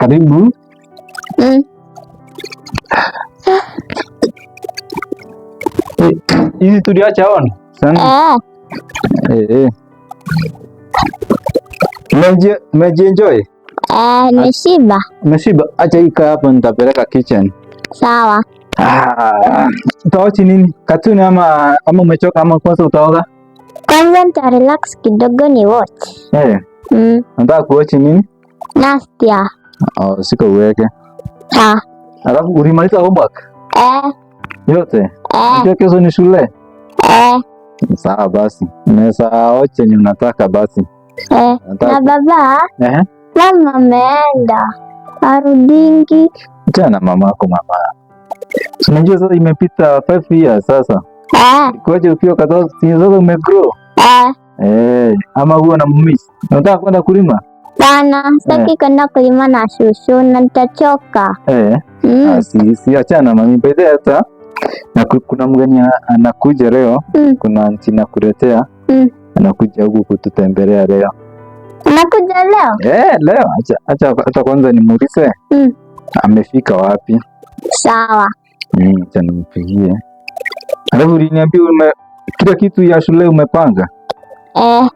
Karibu. Hizi tuliacha on sana. Eh. Eh. Umejienjoy? Eh, nimeshiba. Umeshiba? Acha hii kaa hapa, nitapeleka kitchen. Sawa. Ah, utawatch nini? Katuni ama umechoka ama kwanza utaoga? Kwanza nita relax kidogo ni watch. Eh. Nataka kuwatch nini? Nastia. Oh, sika uweke. Ah. Alafu ulimaliza homework? Eh. Yote? Eh. Unajua kesho ni shule? Eh. Sawa basi. Unaweza watch yenye unataka basi. Eh. Nataka Na baba, Eh. mama ameenda. Arudingi. Tena mamako mama. Si unajua sasa imepita 5 years sasa. Eh. Kwaje ukiwa kadhaa sasa umegrow. Eh. Eh, ama huwa na mumiss. Unataka kwenda kulima? Bana, sitaki kwenda kulima na shushu na nitachoka. Eh. Ah, si achana mami. By the way, hata na kuna mgeni anakuja leo. Kuna auntie nakuletea. Anakuja huku kututembelea leo. Anakuja leo? Eh, leo. Acha acha kwanza nimuulize. Amefika wapi? Sawa. Acha nimpigie. Alafu uliniambia kila kitu ya shule umepanga? Eh.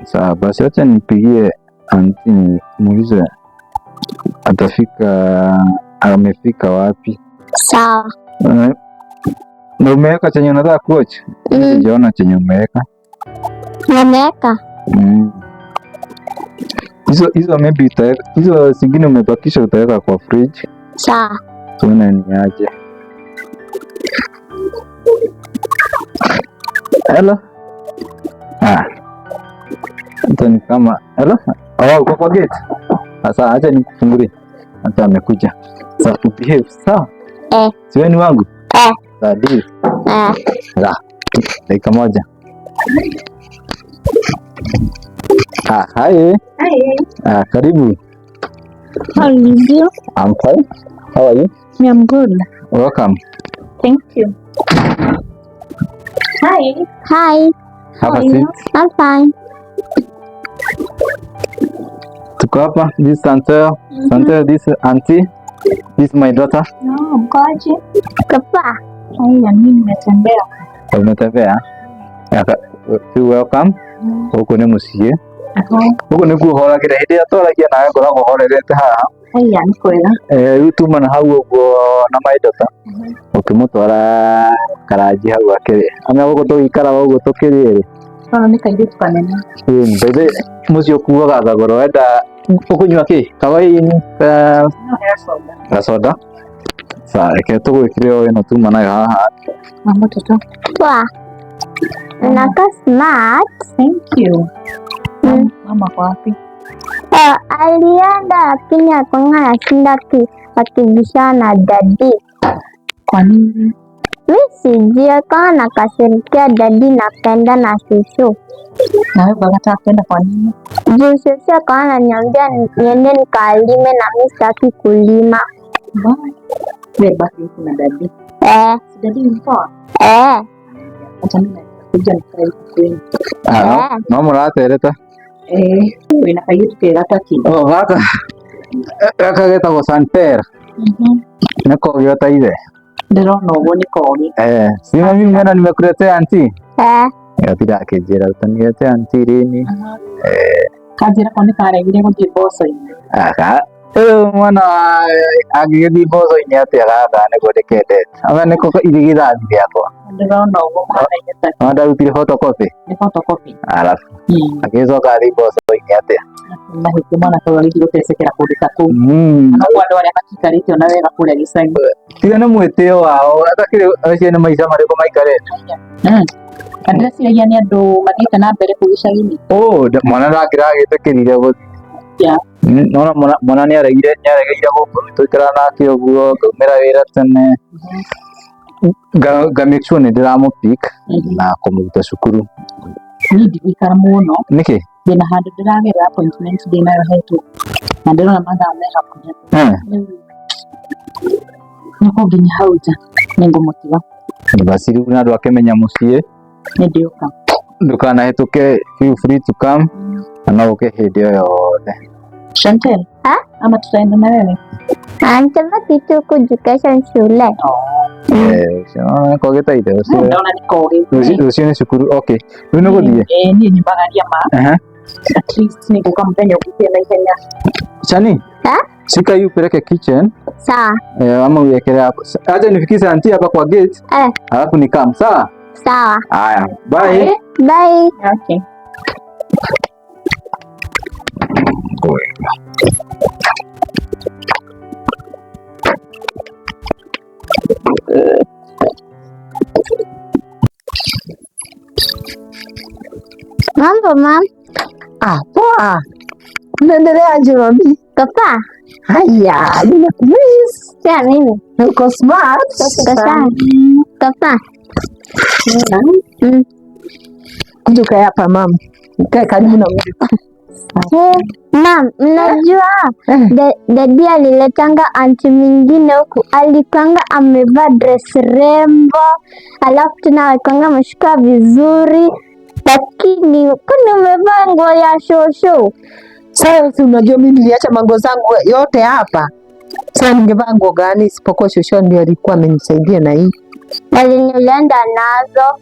Sawa basi acha nimpigie auntie nimuulize amefika wapi? Sawa. Na umeweka chenye unataka kuwatch? Sijaona chenye umeweka. Nimeweka. Hizo maybe utaweka, hizo zingine umebakisha utaweka kwa fridge. Sawa. Tuone ni aje. Hello. Ah. Hata ni kama hello. Oh, uko kwa gate. Sasa acha nikufungulie. Hata amekuja. Sasa tu behave, sawa? Eh. Si wewe ni wangu? Eh. Sawa, deal. Eh. La. Dakika moja. Ah, hi. Hi. Ah, karibu. How are you? I'm fine. How are you? Me, I'm good. Welcome. Thank you. Hi. Hi. Have a How are you? seat. I'm fine. Tuko hapa. This is Santel. Santel, this is auntie. This is my daughter. No, mkoaje? Kapa. Haya, mimi nimetembea. Umetembea? Feel welcome. Huku ni muciĩ. Huku nĩkuo horagĩra hĩndĩ ĩrĩa twaragia nawe ngoragwo horerete haha. Haya, nĩ kwega. Eh, rĩu tuma na hau ũguo na my daughter. Ũkĩmũtwara karanji hau akĩrĩa. Ame gũkũ tũgĩikaraga ũguo tũkĩrĩe rĩ. Kono nĩ kairĩtu kanene. Ĩĩ, by the way, mũciĩ ũkuaga thogora wenda ũkũnyua kĩ? Kawaini, ka No hea soda. gacoda. Sawa, reke tũgwĩkĩre o ĩno tuma nayo haha. Mama toto. Poa. Unakaa smart. Thank you. Mama kwa wapi? Eh, alienda lakini alikuwa anashinda akibishana na daddy. Kwa nini? Mi sijui, alikuwa anakasirikia daddy na kaenda na shushu. Na wewe unataka kwenda kwa nini? Juu shushu akawa ananiambia niende nikalime na mi sitaki kulima. Bye. Wewe baki huku na daddy. Eh. Si daddy ni mpoa? Eh. Acha mimi nakuja nikae huku kwenu. Ah, no mũratereta? Eh, wĩna kairĩtu kega ta kĩ? Oh, gaka gaka getagwo Santer. Nĩ kogĩ o ta ithe. Ndĩrona ũguo nĩ kogĩ. Eh, si mami mwana nimekuletea auntie. Eh. Gatira akĩnjĩra utaniletea auntie lini? Eh. Kanjĩra ko nĩ karegire gũthiĩ mboco-inĩ. Aka, ũyũ mwana angĩgĩthiĩ mboco-inĩ atĩa gaka nĩguo ndĩkendete. Anga nĩko irigithathi rĩakwa. Ndĩrona ũguo mahanaine ta Ona ndarutire photocopy. Nĩ photocopy. Arabu. Agĩcoka athiĩ mboco-inĩ atĩa? Mahĩtia mwana kau agĩthiĩ gũtecekera kũndũ ta kũu. No kwa andũ arĩa matiikarĩte ona wega kũrĩa gĩcagi. Tiga nĩ mwĩtĩo wao, atakĩrĩ acio nĩ maica marĩkũ maikarĩte. Na ndĩreciragia nĩ andũ mathiĩte na mbere kũu gĩcagi-inĩ. Oh, mwana ndangĩragĩtĩkĩrire gũthiĩ. Nona mwana nĩaregeire gũkũ tũikara nake ũguo, ngaumĩra wĩra tene. Nga make sure nĩ ndĩramũpick na kũmũruta cukuru. Niĩ ndigũikara mũno. Nĩkĩ? Ndĩna handũ ndĩragerera appointment ndĩnayo hetwo. Na ndĩrona mathaa me hakuhĩ. Rĩu nĩkũ nginya hau nja nĩngũmũtiga. Basi rĩu na andũ akĩmenya mũciĩ. Nĩndĩũka. Ndũkanahĩtũke, feel free to come. Na no ũke hĩndĩ o yothe. Chantel. Ha? Ama tutaenda na wewe? Nitabaki tu huku juu kesho ni shule. Eh, unaona kogetaire rũciũ. Ndona nĩ kogĩ. Rũciũ nĩ cukuru. Okay. Rĩu nĩ gũthiĩ. Eh, niĩ nyumagaria ma. Aha. At least nĩ ngũka mũthenya ũngĩ na ihenya. Shani. Eh? Shika hii upeleke kitchen. Sawa. Eh, ama uiwekelee hapo. Acha nifikishe auntie hapa kwa gate. Eh. Alafu ni come. Sawa? Sawa. Haya. Bye. Bye. Okay. Mambo mam. Ah, poa. Unaendeleaje mami? Kapa. Haya, nimekumiss. Pia mimi. Uko smart. Kapa. Kapa. Kuja ukae hapa mama. Ukae karibu na mimi. Mam, mnajua Eh. Dadi aliletanga anti mwingine huku, alikwanga amevaa dress rembo, alafu tena alikwanga ameshuka vizuri, lakini kwani umevaa nguo ya shosho? Sasa si unajua mimi niliacha manguo zangu yote hapa. Sasa ningevaa nguo gani isipokuwa shosho ndio alikuwa amenisaidia na hii. Na zenye ulienda nazo.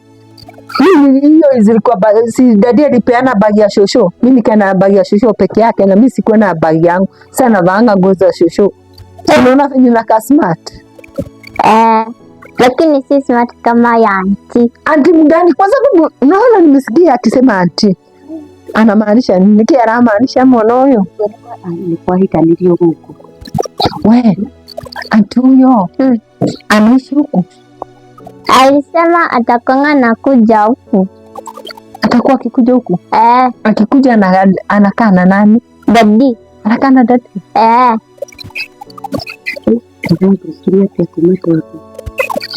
Mimi hiyo zilikuwa si dadi alipeana bagi ya shosho. Mimi nikaenda na bagi ya shosho peke yake na mimi sikuwa na bagi yangu. Sasa navaanga nguo za shosho. Sasa unaona venye nakaa smart. Eh, lakini si smart kama ya anti. Anti mgani? Kwa sababu unaona nimesikia akisema anti. Anamaanisha nini? Niki anamaanisha mwana huyo? Nĩ kwahikanirio gũkũ. We, anti huyo anaishi huku? Alisema atakwanga na kuja huku. Atakuwa akikuja huku? Eh. Akikuja anakaa na nani? Dadi. Anakaa na dadi? Eh. Ndĩrathũkirie atĩa kuma twathiĩ?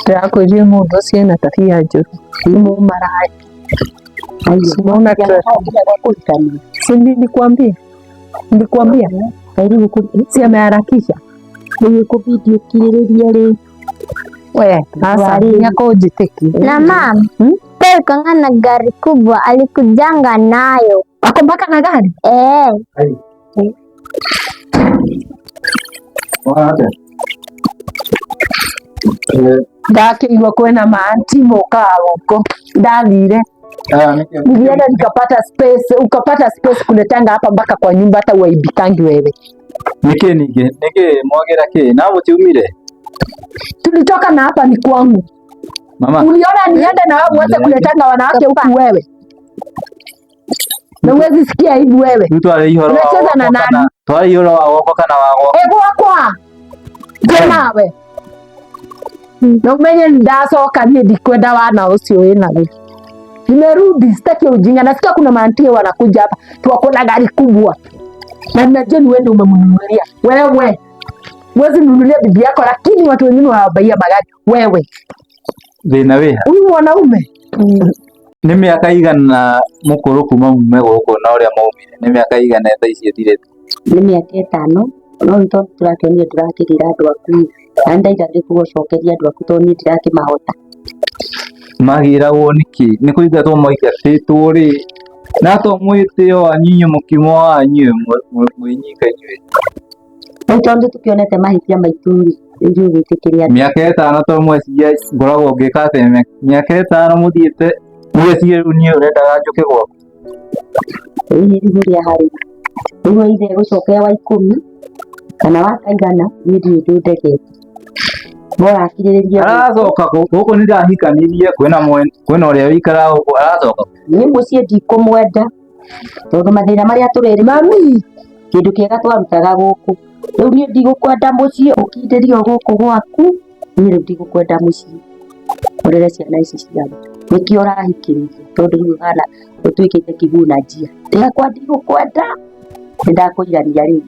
Ndĩrakwĩrire mũndũ ũcio ena tabia njũru. Nĩ mũmaraya. Unaona Kũhikania. Si nilikwambia? Nilikwambia. Si ameharakisha. Rĩu ĩkũbidi ũkirĩrĩrie rĩ. We, sasa nĩakũnjĩtĩkia. Na mam, pia alikwanga na gari kubwa, alikujanga nayo. Ako mpaka na gari? Eh. Ndakĩigua kwĩna maanti mokaga gũkũ. Ndathire. Nilienda nikapata space, ukapata space kuletanga hapa mpaka kwa nyumba hata uaibikangi wewe. Niki ningĩ? Niki mwagĩra kĩ? Na mũtiumire? Tulitoka na hapa ni kwangu. Mama. Uliona niende na wewe uanze kuletanga wanawake huku wewe. Na huwezi sikia aibu wewe. Rĩu twarĩ ihoro wa Unacheza na gwakwa nani? kana twarĩ ihoro wa gwakwa kana wa gwakwa? E gwakwa. Nje nawe. Na umenye ndacoka niĩ ndikwenda wana ũcio wĩnaguo. Nimerudi, sitaki ujinga. Nasikia kuna maantie wanakuja hapa. Tuwako na gari kubwa. Na najua ni wewe ndio umemnunulia. Wewe. Huwezi nunulia bibi yako lakini watu wengine wanawabaia magari. Wewe. Thĩna wĩha? Huyu mwanaume. Nĩ mĩaka igana mũkũrũ kuma mume gũkũ na ũrĩa maumire? Nĩ mĩaka igana thaa ici ĩthirĩte? Nĩ mĩaka ĩtano, no nĩ tondũ tũrakĩonire ndũrakĩgĩra andũ aku na nĩ ndaigua ngĩkũgũcokeria andũ aku tondũ niĩ ndirakĩmahota. Magĩragwo nĩkĩ? Nĩ kũingatwo maingatĩtwo rĩ? Na to mwĩtĩo wanyu inyuĩ mũkimo wanyu mwĩnyika inyuĩ. Rĩu tondũ tũkĩonete mahĩtia maitũ rĩ, rĩu ithuĩ gwĩtĩkĩria andũ. Mĩaka ĩtano to mweciria ngoragwo ngĩka atĩa? Mĩaka ĩtano mũthiĩte mwecirie rĩu niĩ ũrendaga njũke gwaku. Ĩĩ rĩu ũrĩa harĩ. Rĩu ithe egũcokia wa ikũmi kana wa kaigana, niĩ ndirĩ ũndũ ndegete. Mũrakirĩrĩria. Aracoka gũkũ nĩ ndahikanirie kwĩna ũrĩa ũikaraga gũkũ aracoka. Niĩ mũciĩ ndikũmwenda tondũ mathĩna marĩa tũrerĩ Mami. kĩndũ kĩega twarutaga gũkũ. Rĩu niĩ ndigũkwenda mũciĩ ũkindĩrie o gũkũ gwaku, niĩ rĩu ndigũkwenda mũciĩ. Ũrere ciana ici ciaku. Nĩkĩo ũrahikĩrĩria tondũ rĩu ũhana ũtuĩkĩte kĩguũ na njia. Yakwa ndigũkwenda, nĩndakũigania rĩu.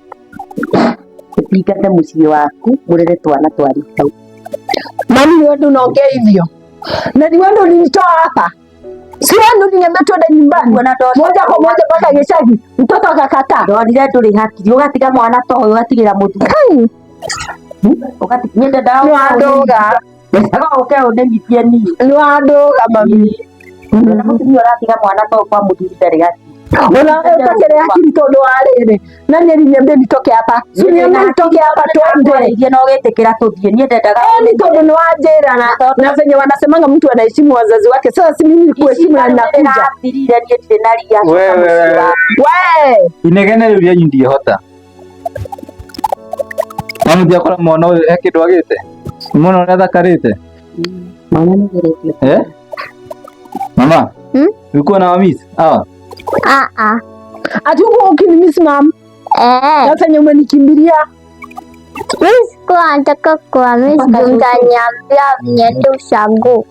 Ũthingate mũciĩ waku, mũrere twana twanyu hau. Mami, wewe ndio unaongea hivyo. Na ni wewe ndio ulinitoa hapa. Si wewe ndio uliniambia tuende nyumbani. Moja kwa moja mpaka Gicagi, mtoto akakataa. Ndonire ndũrĩ hakiri, ũgatiga mwana ta ũyũ ũgatigĩra mũthuri. Ũgatiga niĩ ndendaga Nĩ wanduga. Ndendaga ũke ũndeithie niĩ. Nĩ wanduga mami. Na mũtumia ũratiga mwana ta ũyũ kwa mũthuri ndarĩ hakiri. Ona utakere akili tondu wa riri. Nani aliniambia nitoke hapa? Si uniambia nitoke hapa twende. Twende no gĩtĩkĩra tũthiĩ niĩ ndendaga. Ni tondu ni wanjĩra na venye wanasemanga mtu anaheshimu wazazi wake. Sasa si mimi nikuheshimu na ninakuja. Ndĩrathirire niĩ ndirĩ na ria. Wewe. We. Inegene rĩu rĩanyu ndingĩhota. Mamũthia kora mwana ũyũ he kĩndũ agĩte. Nĩ mwana ũrĩa athakarĩte. Mwana nĩgeretie. Eh? Mama. Hmm? Ulikuwa na wamiss? Hawa. Ah ah. Ati uko ukinimiss mam. Eh. Sasa venye umenikimbilia. Mimi sikuwa nataka kuwamiss juu mtaniambia niende ushago.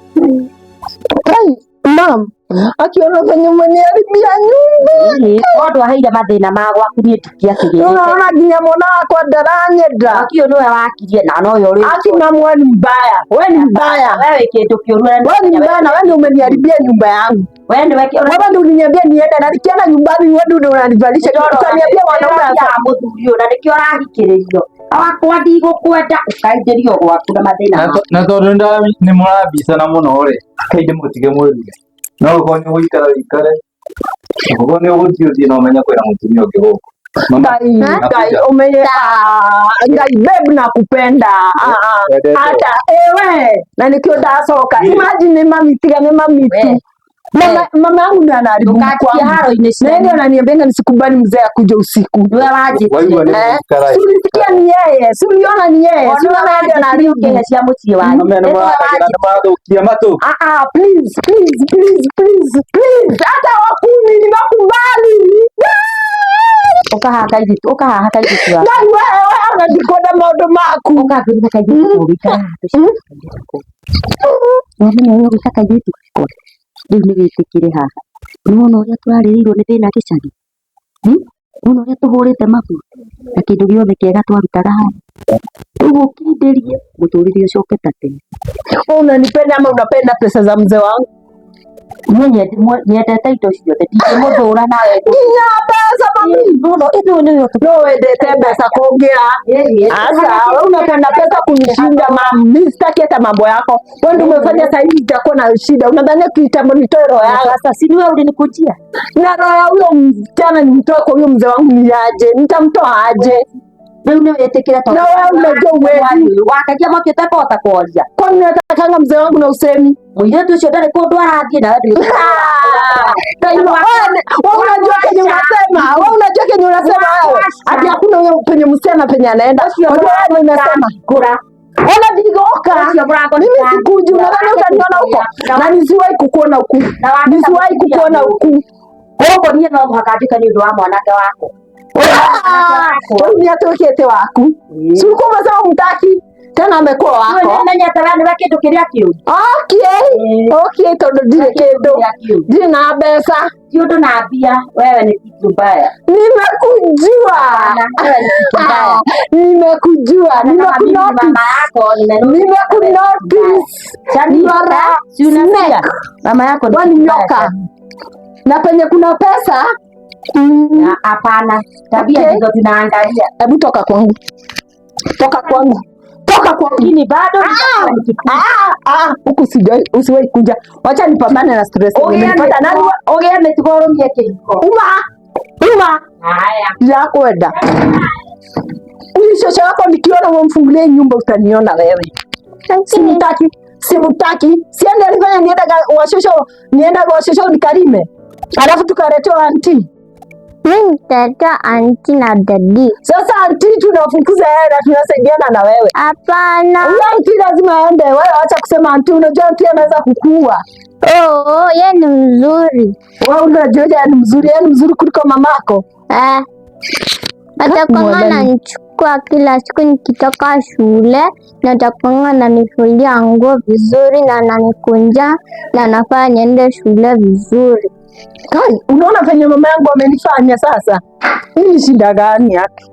Kai, mam. Akiona venye umeniharibia nyumba. Tondũ aheire mathĩna ma gwaku niĩ ndingĩakĩgĩrĩte. Unaona nginya mwana wakwa ndaranyenda. Mwaki ũyũ nĩwe wakirie na nowe ũrĩ. Aki mamu, wewe ni mbaya. Wewe ni mbaya. Wewe kĩndũ kĩũru na Wewe ni mbaya na wewe ndio umeniharibia nyumba yangu. Wewe nĩwe Wewe ndio uliniambia niende na nikienda nyumbani wewe ndio unanivalisha. Ukaniambia wanaume ya mũthuri ũyũ na nĩkĩo ũrahikĩrĩrio. Wakwa ndigũkwenda ũkaingĩrio gwaku na mathĩna maku. Na tondũ nĩ mũrambicana mũno rĩ, kaĩ ndĩmũtige mwĩrure. No ũkorwo nĩ ũgũikara ũikare. Ũkorwo nĩ ũgũthiĩ ũthiĩ na ũmenye kwĩna mũtumia ũngĩ gũkũ. Mama, Ngai, Ngai, umenye Ngai babe nakupenda. Wendete. Hata ewe na nikio ndacoka. Imagine ni mami tiga ni mami tu. We. Mama yangu ndiye anaharibu Ndũgatigie kwangu. haro-inĩ Na yeye cianyu. ananiambia nisikubali mzee akuje usiku. Nĩwe wanjĩtie. Waigua nĩ Eh, gũikara. Si ulisikia ni yeye, si uliona ni yeye, si uliona yeye ndiye anaharibu. Kĩhe cia mũciĩ wanyu. Mama nĩ mũrathũkia matũ. Ah, please, please, please, please, please. Hata wakumi nimekubali. Ũkahaha kairĩtu, ũkahaha kairĩtu waku. Ngai wewe wewe unajikona maũndũ maku. Ũkambĩrĩra kairĩtu ũgĩikara haha tũcemanie kũu. Wamenya ũrĩa ũgwĩka kairĩtu gakwa? Rĩu nĩ wĩtĩkĩre haha. Nĩwona ũrĩa tũrarĩrĩirwo nĩ thĩna gĩcagi? Nĩwona ũrĩa tũhũrĩte mabu na kĩndũ gĩothe kĩega twarutaga haha? Rĩu ũkindĩrie mũtũrĩre ũcoke ta tene. Wewe unanipenda ama unapenda pesa za mzee wangu? Niĩ nyendete indo ciothe ndingĩmũthũra nawe. Nginya pesa mami. Nĩwona ĩno nĩyo No wendete mbeca kũngĩra. Asa, wewe unapenda pesa kunishinda mami. Mimi sitaki hata mambo yako. Wewe ndio umefanya sasa hivi nitakuwa na shida. Unadhania kitambo nitoe roho yangu. Sasa si niwe ulinikujia? Na roho ya huyo msichana nimtoe kwa huyo mzee wangu ni aje? Nitamtoa aje? Rĩu nĩ wĩtĩkĩre tondũ Na wewe unajua uwezi. wakagia mwaki ũtekũhota kwaria. Kwani unatakanga mzee wangu na usemi? Mũirĩtu ũcio ndarĩ kũndũ arathiĩ nawe ndũĩ. Wewe unajua kenye unasema. Wewe unajua kenye unasema wewe. Ati hakuna huyo penye msichana penye anaenda. Unajua wewe unasema. Kura. Ona ndigoka. Ũcio mũrango Mimi sikuji, unadhani utaniona huko? Na nisiwahi kukuona huku. Nisiwahi kukuona huku. Gũkũ niĩ no mũhaka njuke nĩ ũndũ wa mwanake wakwa. Wewe ni atuĩkĩte waku. Si ulikuwa umesema humtaki? Tena amekuwa wako. Nĩmenyete we nĩwe kĩndũ kĩrĩa kĩũru. Okay. Okay, tondũ ndirĩ kĩndũ. Ndirĩ na mbeca. Ti ũndũ na mbia, wewe ni kitu mbaya. Nimekujua. Wewe ni kitu mbaya. Nimekujua. Kama mimi ni Nimekunotice. mama yako, nimenotice. Nimekunotice. Shani, You are a si unasikia? snake. Mama yako ni Wewe ni kitu mbaya nyoka. sana. Na penye kuna pesa, Na hapana, tabia Okay. ndizo tunaangalia. hebu toka kwangu. Toka kwangu. Toka kwangu. Lakini bado nitakuwa nikikuja. Ah, huku sijai usiwahi kuja. Wacha nipambane na stress. Nimepata nani? Ũgĩe mĩtugo ũrũmie kĩhiko. Uma. Uma. Haya. Ndirakwenda. Huyu shosho wako nikiona umemfungulia hii nyumba utaniona wewe. Simtaki, simtaki. Siende alifanya nienda washosho, nienda kwa washosho nikalime. Alafu tukaletewa anti. Mimi nitaletea anti na dadi. Sasa anti tunafukuza yeye na tunasaidiana na wewe. Hapana. Huyo anti lazima aende. Wewe acha kusema anti, unajua anti anaweza kukua. Oh, yeye ni mzuri. Wewe unajua yeye ni mzuri, yeye ni mzuri kuliko mamako. Eh. Atakuwa Mwalani. ananichukua kila siku nikitoka shule na atakuwa ananifulia nguo vizuri na ananikunja na anafanya niende shule vizuri. Kai, unaona venye mama yangu amenifanya sasa? Hii ni shida gani yake?